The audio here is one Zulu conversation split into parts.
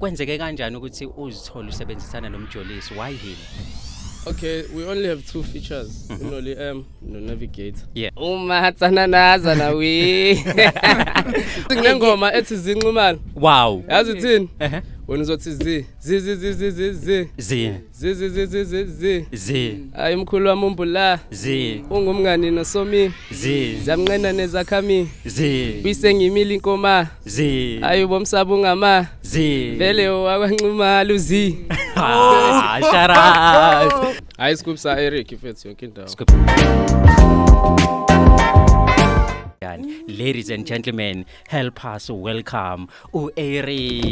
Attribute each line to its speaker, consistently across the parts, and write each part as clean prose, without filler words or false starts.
Speaker 1: Kwenzeke kanjani ukuthi uzithole usebenzisana noMjolisi? Why him?
Speaker 2: Okay, we only have two features, uNolly M no Navigator.
Speaker 1: Yeah.
Speaker 2: Uma tsananaza na we. Kunengoma ethi zinxumana. Yazi uthini? Wena uzothi zi zi zi zi zi zi zi
Speaker 1: Z
Speaker 2: zi zi zi zi zi zi.
Speaker 1: Z
Speaker 2: Hayi, mkhulu wami umbula.
Speaker 1: Z
Speaker 2: Ungumngani nosomi.
Speaker 1: Z
Speaker 2: Ziyamnqena nezakhami.
Speaker 1: Z
Speaker 2: Bise ngimile inkoma.
Speaker 1: Z
Speaker 2: Hayi, bomsaba ungama.
Speaker 1: Z
Speaker 2: Vele wakwanxumala uzi.
Speaker 1: Ah, shout out.
Speaker 2: Hayi, scoop sa Eric mfethu yonke indawo.
Speaker 1: Scoop. And ladies and gentlemen, help us welcome u-Eric.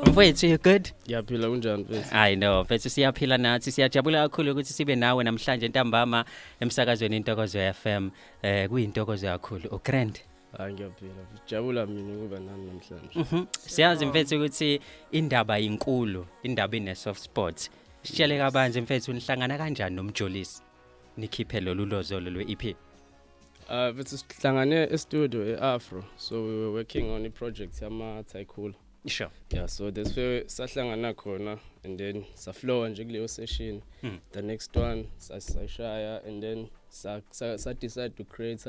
Speaker 1: Mfowethu, you good?
Speaker 2: Ngiyaphila, kunjani mfethu?
Speaker 1: I know, mfethu, siyaphila nathi. Siyajabula kakhulu ukuthi sibe nawe namhlanje ntambama emsakazweni Intokozo FM. Kuyintokozo kakhulu. U grand.
Speaker 2: Hayi, ngiyaphila. Jabula mina ukuba nani namhlanje.
Speaker 1: Siyazi mfethu ukuthi indaba inkulu, indaba ine soft spot. Sitshele kabanzi mfethu, nihlangana kanjani noMjolisi? Nikhiphe lolu lozolo lwe-EP.
Speaker 2: Mfethu, sihlangane e-studio e-Afro. So we were working on a project yama Tycool. Yeah, so that's where sahlangana khona and then saflowa nje kuleyo session. The next one sasayishaya and then sa decide to create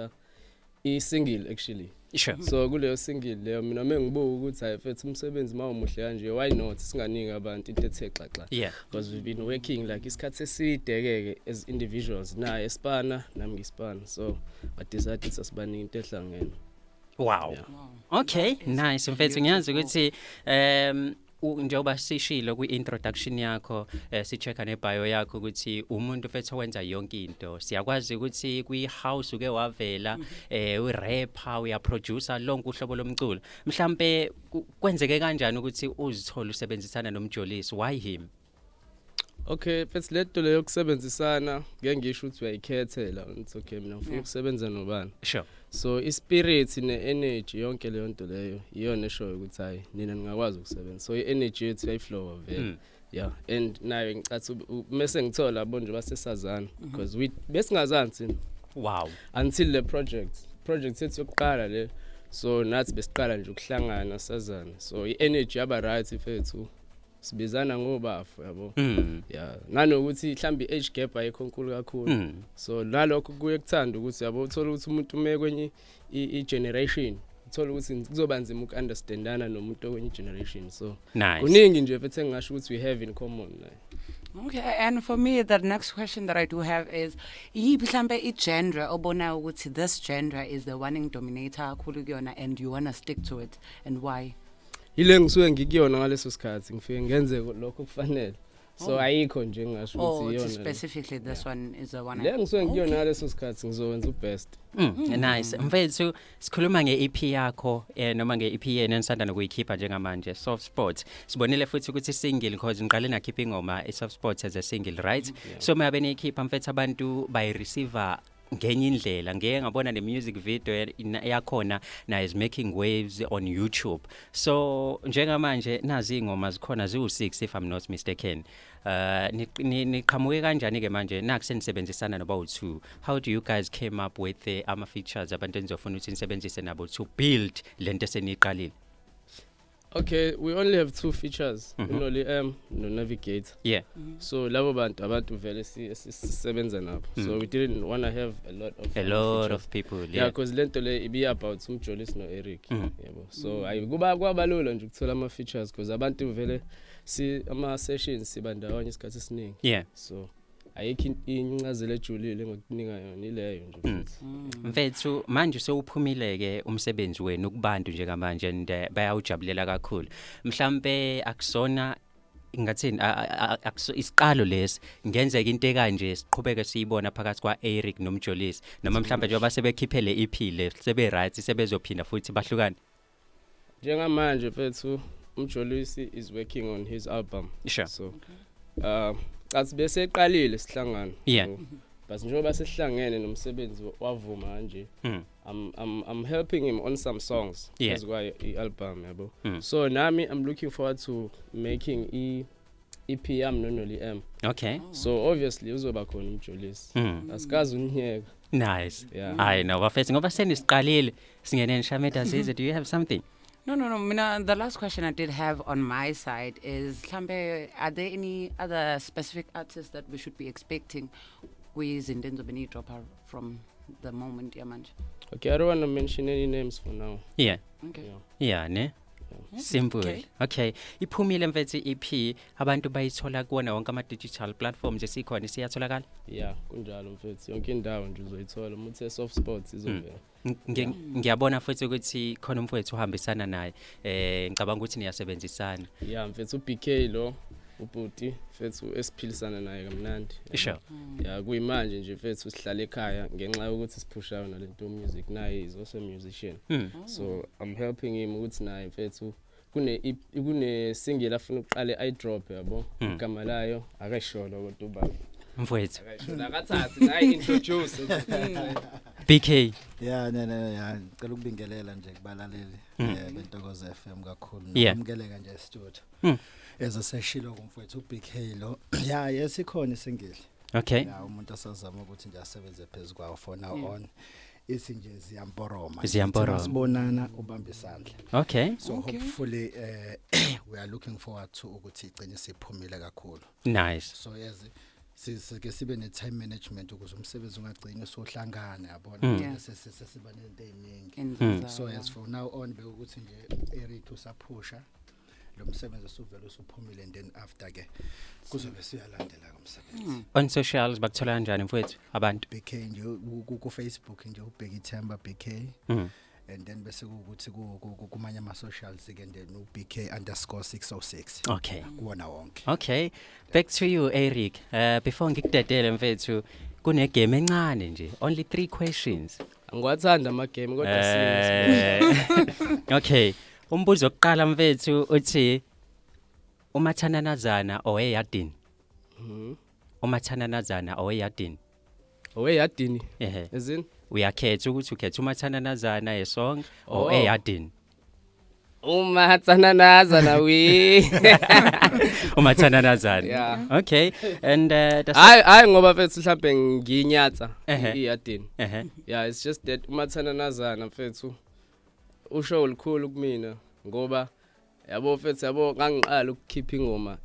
Speaker 2: a single actually. So kuleyo single leyo mina mengibuka ukuthi hayi mfethu, umsebenzi mawumuhle kanje, why not singaniki abantu into ethe xaxa? Because we've been working like isikhathi eside ke as individuals, naye espana nami ngispana, so but decide ukuthi asibanike into ehlangene.
Speaker 1: Wow.
Speaker 2: Yeah.
Speaker 1: Okay, nice mfethu, ngiyazi ukuthi njengoba sishilo kwi-introduction yakho, si-checka ne-bio yakho ukuthi umuntu mfethu owenza yonke into. Siyakwazi ukuthi kwi-house uke wavela, u-rapper, uya-producer, lonke uhlobo lomculo. Mhlambe kwenzeke kanjani ukuthi uzithole usebenzisana noMjolisi? Why him?
Speaker 2: Okay mfethu, lento leyo yokusebenzisana ngeke ngisho ukuthi uyayikhethela, it's okay, mina ngifuna ukusebenza nobani. So ispirit ne-energy, yonke leyo nto leyo iyona eshoyo ukuthi hayi, nina ningakwazi ukusebenza. So i-energy yethu yayiflowa vele. Yeah, and nayo ngicathi mase ngithola yabo nje basesazana because we besingazani thina until the project yethu yokuqala le. So nathi besiqala nje ukuhlangana sazana, so i-energy yaba right mfethu, sibizana ngobafo yabo. Yeah, nanokuthi mhlambi i-age gap ayikho nkulu kakhulu. So nalokho kuye kuthanda ukuthi yabo uthola ukuthi umuntu ume kwenye i-generation, uthola ukuthi kuzoba nzima uku-understandana nomuntu okwenye i-generation, so kuningi nje futhi engingasho ukuthi we have in common naye.
Speaker 3: Okay, and for me the next question that I do have is, yiphi mhlambe i-genre obona ukuthi this genre is the one engidominate kakhulu kuyona and you want to stick to it, and why?
Speaker 2: Yile ngisuke ngikuyona ngaleso sikhathi, ngifike ngenze lokho kufanele, so ayikho nje engingasho
Speaker 3: Oh,
Speaker 2: ukuthi
Speaker 3: it's
Speaker 2: iyona le.
Speaker 3: Specifically this one is the one.
Speaker 2: Le ngisuke ngikuyona ngaleso sikhathi ngizokwenza ubest.
Speaker 1: Nice. Mfethu, sikhuluma nge-EP yakho noma nge-EP yenu enisanda nokuyikhipha njengamanje, Soft Spot. Sibonile futhi ukuthi single, because ngiqale nakhipha ingoma i-Soft Spot as a single, right? So mabe niyikhipha mfethu, abantu bayireceive ngenye indlela. Ngeke ngabona ne-music video yakhona na is making waves on YouTube. So njengamanje nazi ingoma zikhona ziwu-6 if I'm not mistaken. Niqhamuke kanjani ke manje naku senisebenzisana noba u2? How do you guys came up with the ama features abantu enizofuna ukuthi nisebenzise nabo to build lento eseniyiqalile?
Speaker 2: Okay, we only have two features, uNolly M no Navigator. So labo bantu abantu vele sisebenza nabo, so we didn't want to have a lot of
Speaker 1: A lot
Speaker 2: features.
Speaker 1: Of people.
Speaker 2: Yeah, because lento le ibi about uMjolisi no Eric yabo, so ayi kuba kwabalula nje ukuthola ama features because abantu vele si ama sessions siba ndawonye isikhathi esiningi. So ayikho incazelo ejulile engakunika yona, ileyo nje futhi.
Speaker 1: Mfethu, manje sewuphumile ke umsebenzi wenu kubantu njengamanje and bayawujabulela kakhulu. Mhlambe akusona ngathini isiqalo lesi, ngenzeka into ekanje siqhubeke siyibona phakathi kwa Eric noMjolisi, noma mhlambe njengoba sebekhiphe le EP le sebe right, sebezophinda futhi bahlukane?
Speaker 2: Njengamanje mfethu, uMjolisi is working on his album. So cathi bese eqalile sihlangana. So, but njengoba sesihlangene nomsebenzi wavuma kanje, I'm helping him on some songs phezu i-album yabo. So nami I'm looking forward to making i EP yami noNolly M. So obviously uzoba khona uMjolisi. Asikaze uniyeka.
Speaker 1: Nice.
Speaker 2: Yeah.
Speaker 1: I know bafethu, ngoba senisiqalile singene nishameda. Zize, do you have something?
Speaker 3: No. Mina, the last question I did have on my side is, mhlambe, are there any other specific artists that we should be expecting kwizinto enizobe niyidropha from the moment yamanje?
Speaker 2: Okay, I don't want to mention any names for now.
Speaker 3: Okay.
Speaker 2: Yeah.
Speaker 1: Yeah, ne? Simple. Okay. Iphumile, mfethu, EP, abantu bayithola kuwona wonke ama digital platforms esikhona, siyatholakala?
Speaker 2: Yeah, kunjalo, mfethu, yonke indawo nje uzoyithola uma uthe Soft Spot, izovela.
Speaker 1: Ngiyabona futhi ukuthi khona umfowethu uhambisana naye. Ngicabanga ukuthi niyasebenzisana.
Speaker 2: Yeah, mfethu, uBK lo, ubhuti, mfethu, esiphilisana naye kamnandi. Yeah, kuyimanje nje, mfethu, sihlala ekhaya ngenxa yokuthi siphushayo nalento music, naye is also a musician. So I'm helping him ukuthi naye, mfethu, kune single afuna ukuqale ayidrop, yabo. Igama layo akayisholo, kodwa ubaba
Speaker 1: Mfowethu.
Speaker 2: Akayisholo, akathathi naye introduce.
Speaker 1: BK.
Speaker 4: Yeah, ne yeah, ngicela ukubingelela nje kubalaleli beNtokozo FM kakhulu nokwamkeleka nje studio. Ezoseshilo kumfowethu uBK lo. Yeah, yes, ikhona isingle. Yeah, umuntu asazama ukuthi nje asebenze phezulu for now on. Ithi nje Ziyamporoma.
Speaker 1: Ziyamporoma.
Speaker 4: Sibonana ubamba isandla. So hopefully we are looking forward to ukuthi igcine siphumile kakhulu. So yes, sike sibe ne time management ukuze umsebenzi ungagcini usohlangana, yabona. Sesiba nento eziningi.
Speaker 3: Enzenzayo,
Speaker 4: So
Speaker 3: yeah.
Speaker 4: as for now on, bekuthi nje Eric usaphusha lo msebenzi, usuvela usuphumile, and then after ke kuzobe siyalandela umsebenzi.
Speaker 1: On socials bakuthola kanjani, mfowethu, abantu?
Speaker 4: BK nje ku Facebook nje, ubheka ithemba BK. And then bese kuwukuthi kumanye ama socials ke, then uBK_606 kuwona wonke.
Speaker 1: Okay. Back to you, Eric. Before ngikudedele, mfethu, kune game encane nje. Only 3 questions.
Speaker 2: Angiwathanda ama game, kodwa sine.
Speaker 1: Okay. Umbuzo wokuqala, mfethu, uthi umathananazana oweyadini?
Speaker 2: Mhm.
Speaker 1: Umathananazana oweyadini?
Speaker 2: Oweyadini.
Speaker 1: Ehe.
Speaker 2: Ezini?
Speaker 1: Uyakhetha ukuthi ukhetha umathananazana yesong or
Speaker 2: Oh.
Speaker 1: eyadini.
Speaker 2: Umathananazana we.
Speaker 1: Umathananazana.
Speaker 2: Yeah.
Speaker 1: Okay. And the
Speaker 2: Hayi, hayi, ngoba mfethu mhlambe nginyatsa iyadini. Yeah, it's just that umathananazana, mfethu, usho olukhulu kumina ngoba, yabo, mfethu, yabo, ngangiqala ukukhipha ingoma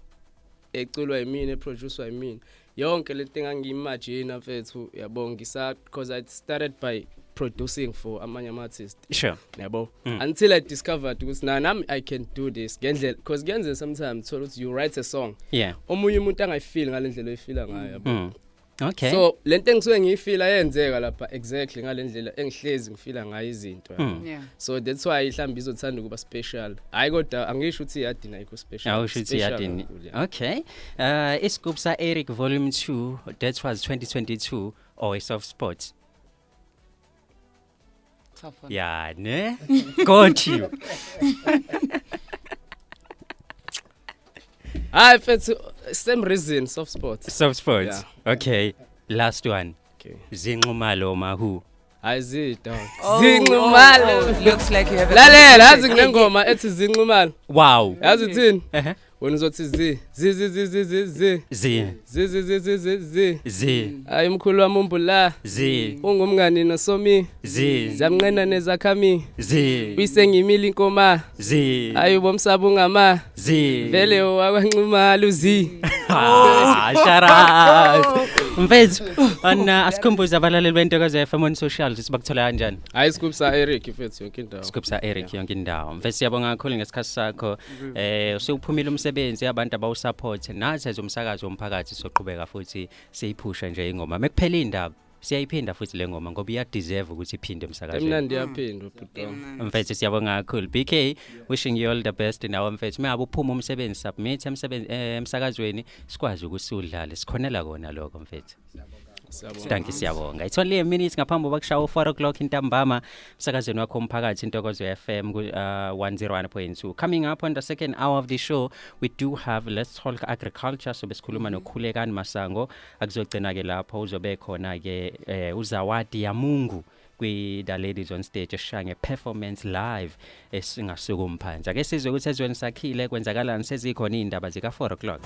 Speaker 2: eculwa yimina, eproducewa yimina, yonke lento engangiyimagine, mfethu, yabo, ngisa because I started by producing for amanye ama artists, yabo, until I discovered ukuthi na nami I can do this ngendlela, because kuyenzeka sometimes thola ukuthi you write a song, omunye umuntu angayifeel ngalendlela oyifeela ngayo, yabo. So lento engisuke ngiyifeela yenzeka lapha exactly ngalendlela engihlezi ngifeela ngayo izinto, yabo. So that's why mhlawumbe izothanda ukuba special. Hayi, kodwa angisho ukuthi iyadini ayikho special.
Speaker 1: Awusho ukuthi
Speaker 2: Special
Speaker 1: iyadini.
Speaker 2: kakhulu, yeah.
Speaker 1: Okay. Isigubhu sa Eric Volume 2, that was 2022, or a Soft Spot?
Speaker 3: Tough one.
Speaker 1: Yeah, ne? Got you.
Speaker 2: Hayi, mfethu, same reason, Soft Spot.
Speaker 1: Soft Spot.
Speaker 2: Yeah.
Speaker 1: Okay. Last one.
Speaker 2: Okay.
Speaker 1: Zinxumalo mahu.
Speaker 2: Hayi, zi dog.
Speaker 3: Oh,
Speaker 2: Zinxumalo.
Speaker 3: oh, looks like you have a
Speaker 2: Lalela, yazi kunengoma ethi Zinxumalo. Yazi uthini?
Speaker 1: Ehhe.
Speaker 2: Wena uzothi zi zi zi zi zi zi zi.
Speaker 1: Zi.
Speaker 2: Zi zi zi zi zi zi.
Speaker 1: Zi.
Speaker 2: Hayi, umkhulu wami umbula.
Speaker 1: Zi.
Speaker 2: Ungumngani nosomi.
Speaker 1: Zi.
Speaker 2: Ziyamnqena nezakhami.
Speaker 1: Zi.
Speaker 2: Uyisengimile inkoma.
Speaker 1: Zi.
Speaker 2: Hayi, bomsaba ungama.
Speaker 1: Zi.
Speaker 2: Vele wakwanxumalo uzi.
Speaker 1: Ah, shout out. Mfethu, ona asikhumbuze abalaleli beNtokozo FM on socials sibakuthola kanjani?
Speaker 2: Hayi, Scoop sa Eric, mfethu, yonke indawo.
Speaker 1: Scoop sa Eric yonke indawo. Mfethu, siyabonga kakhulu ngesikhathi sakho. Usewuphumile umsebenzi, abantu abawusupport nathi as umsakazo womphakathi soqhubeka futhi siyiphusha nje ingoma. Mekuphela indaba siyayiphinda futhi le ngoma ngoba iya deserve ukuthi iphinde emsakazweni.
Speaker 2: Emnandi, yaphindwa, bhuti wami.
Speaker 1: Mfethu, siyabonga kakhulu. BK, wishing you all the best nawe, mfethu. Mengabe uphuma umsebenzi, submit emsebenzi emsakazweni sikwazi ukuthi udlale. Sikhonela kona lokho, mfethu.
Speaker 2: Siyabonga.
Speaker 1: Thank you, siyabonga. It's only a minute ngaphambi kokushaya u4 o'clock intambama emsakazweni wakho umphakathi Intokozo FM ku 101.2. Coming up on the second hour of the show, we do have Let's Talk Agriculture, so besikhuluma noKhulekani Masango. Akuzogcina ke lapho, uzobe khona ke uZawadi Yamungu kwi The Ladies on Stage eshaya nge-performance live esingasuka umphansi. Ake sizwe ukuthi ezweni sakhile kwenzakalani, sezikhona izindaba zika 4 o'clock.